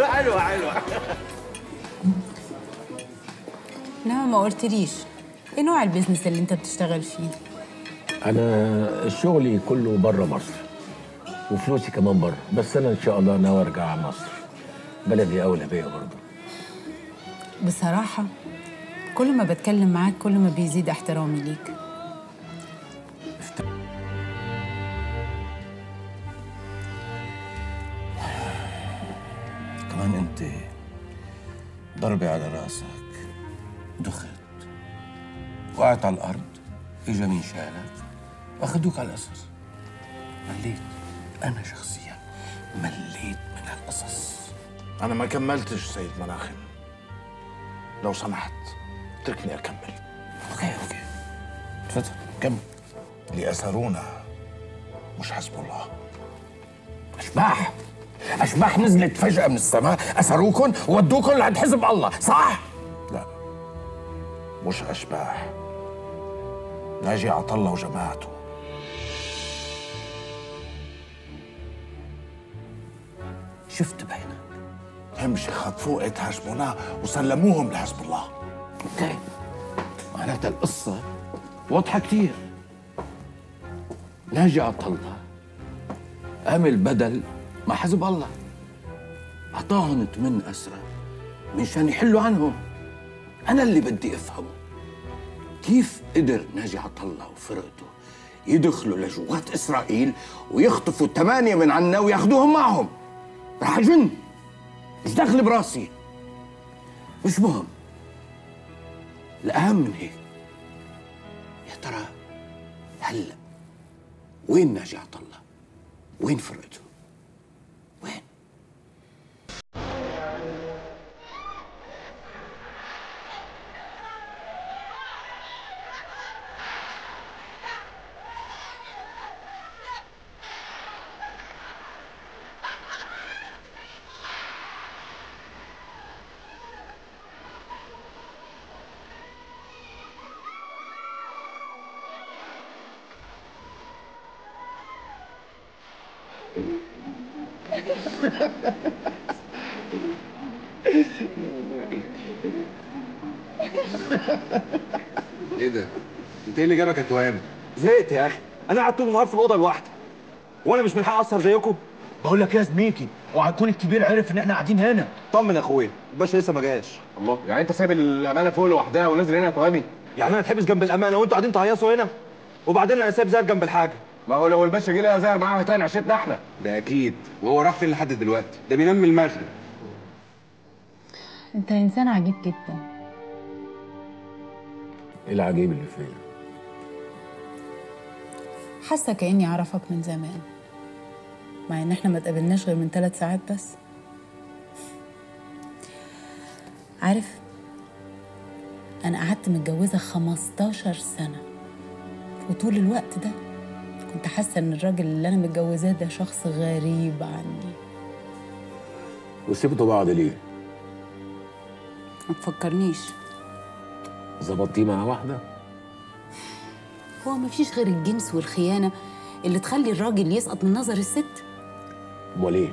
حلوة حلوة. انما ما قلتليش ايه نوع ال business اللي انت بتشتغل فيه؟ انا شغلي كله بره مصر وفلوسي كمان بره، بس انا ان شاء الله ناوي ارجع مصر، بلدي اولى بيا برضه. بصراحة كل ما بتكلم معاك كل ما بيزيد احترامي ليك. كمان انت ضربي على راسك، دخت، وقعت على الارض، اجا مين شالك واخدوك على القصص. مليت، انا شخصيا مليت من هالقصص. انا ما كملتش سيد مناخم، لو سمحت اتركني اكمل. okay okay تفضل كمل. اللي اسرونا مش حزب الله. اشباح، اشباح نزلت فجأة من السماء، اسروكم وودوكم لعند حزب الله، صح؟ لا مش اشباح، ناجي عطالله وجماعته. شفت بعينك؟ همشي خطفوه هاشمونا وسلموهم لحزب الله. okay، معناتها القصة واضحة كثير. ناجي عطالله عمل بدل مع حزب الله، أعطاهم 8 أسرى مشان يحلوا عنهم. أنا اللي بدي أفهمه، كيف قدر ناجي عطالله وفرقته يدخلوا لجوات إسرائيل ويخطفوا 8 من عنا وياخذوهم معهم؟ رح أجن، مش داخل براسي. مش مهم، الأهم من هيك، يا ترى هلا وين ناجي عطالله؟ وين فرقته؟ وين؟ ايه ده؟ انت ايه اللي جابك يا توام؟ زهقت يا اخي، انا قاعد طول النهار في الاوضة لوحدي، وانا مش من حقي اسهر زيكم؟ بقول لك ايه يا زميكي، اوعى يكون الكبير عرف ان احنا قاعدين هنا. طمن يا اخويا، الباشا لسه ما جاش. الله، يعني انت سايب الامانة فوق لوحدها ونازل هنا يا توامي؟ يعني انا اتحبس جنب الامانة وانتوا قاعدين تهيصوا هنا؟ وبعدين انا سايب زهر جنب الحاجة. ما هو لو الباشا جه لقى زهر معاه هتاني عشتنا احنا. ده اكيد، وهو راح فين لحد دلوقتي؟ ده بينام من المغرب. انت انسان عجيب جدا. ايه العجيب اللي فيا؟ حاسه كاني اعرفك من زمان، مع ان احنا ما اتقابلناش غير من 3 ساعات بس. عارف، انا قعدت متجوزة 15 سنة، وطول الوقت ده كنت حاسه ان الراجل اللي انا متجوزاه ده شخص غريب عني. وسبتوا بعض ليه؟ ما تفكرنيش. ظبطتيه مع واحدة؟ هو مفيش غير الجنس والخيانة اللي تخلي الراجل يسقط من نظر الست؟ امال ايه؟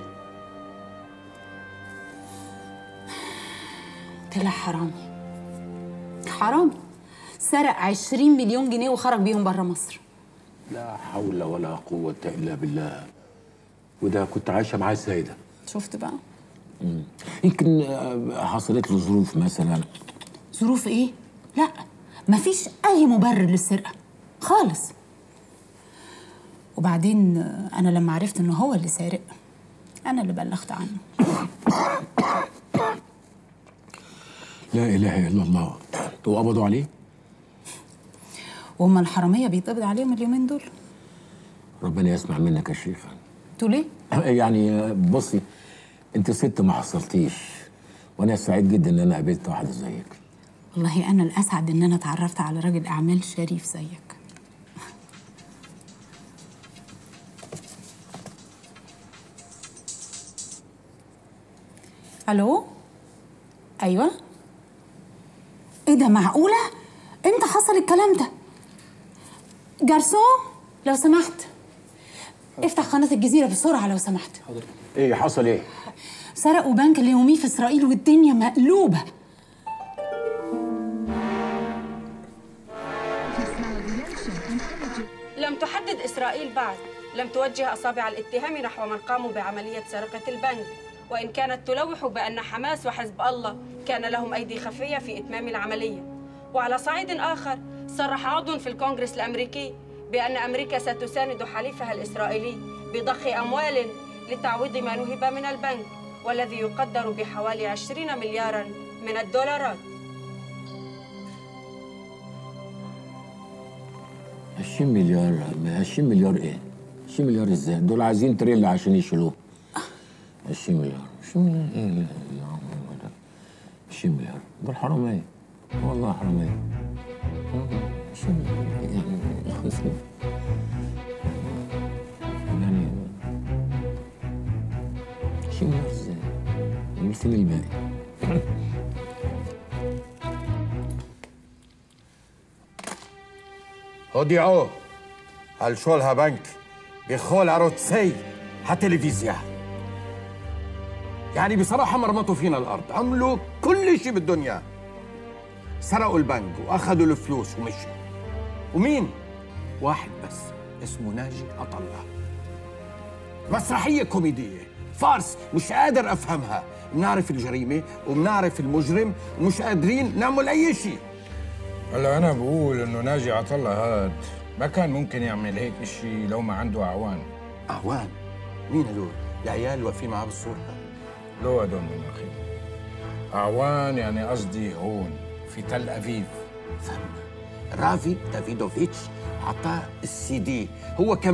طلع حرامي. حرامي سرق 20 مليون جنيه وخرج بيهم بره مصر. لا حول ولا قوة إلا بالله. وده كنت عايشة معاه ازاي ده؟ شفت بقى؟ يمكن حصلت له ظروف مثلا. ظروف ايه؟ لا، مفيش أي مبرر للسرقة خالص. وبعدين أنا لما عرفت إنه هو اللي سارق، أنا اللي بلغت عنه. لا إله إلا الله. وقبضوا عليه؟ وهم الحرامية بيتقبض عليهم اليومين دول. ربنا يسمع منك يا شيخة. تقول إيه؟ يعني بصي، أنت ست ما حصلتيش، وأنا سعيد جدا إن أنا قابلت واحدة زيك. والله أنا الأسعد إن أنا اتعرفت على راجل أعمال شريف زيك. ألو؟ أيوه؟ إيه ده، معقولة؟ إمتى حصل الكلام ده؟ جارسون لو سمحت افتح قناة الجزيرة بسرعة لو سمحت. حاضر. إيه حصل إيه؟ سرقوا بنك اليومي في اسرائيل والدنيا مقلوبة. لم تحدد إسرائيل بعد، لم توجه أصابع الاتهام نحو من قاموا بعملية سرقة البنك، وإن كانت تلوح بأن حماس وحزب الله كان لهم أيدي خفية في إتمام العملية. وعلى صعيد آخر، صرح عضو في الكونغرس الأمريكي بأن أمريكا ستساند حليفها الإسرائيلي بضخ أموال لتعويض ما نهب من البنك، والذي يقدر بحوالي 20 ملياراً من الدولارات. 20 مليار؟ 20 مليار ايه؟ 20 مليار ازاي؟ دول عايزين تريلا عشان يشيلوه. 20 مليار، 20 مليار ايه اللي ده؟ 20 مليار، دول حرامية، والله حرامية. 20 مليار يعني 20 مليار ازاي؟ فين الباقي؟ הודיעו על שוד הבנק בכל ערוצי הטלוויזיה. يعني بصراحة مرمطوا فينا الأرض، عملوا كل شيء بالدنيا. سرقوا البنك وأخذوا الفلوس ومشوا. ومين؟ واحد بس اسمه ناجي عطا الله. مسرحية كوميدية، farce مش قادر أفهمها. بنعرف الجريمة وبنعرف المجرم ومش قادرين نعمل أي شيء. هلا أنا بقول إنه ناجي عطا الله هاد ما كان ممكن يعمل هيك إشي لو ما عنده أعوان. أعوان؟ مين هدول؟ العيال واقفين معاه بالصورة؟ لو هدول من أخي. أعوان يعني قصدي هون في تل أبيب. فهمنا. رافي دافيدوفيتش عطاه السي دي، هو كمان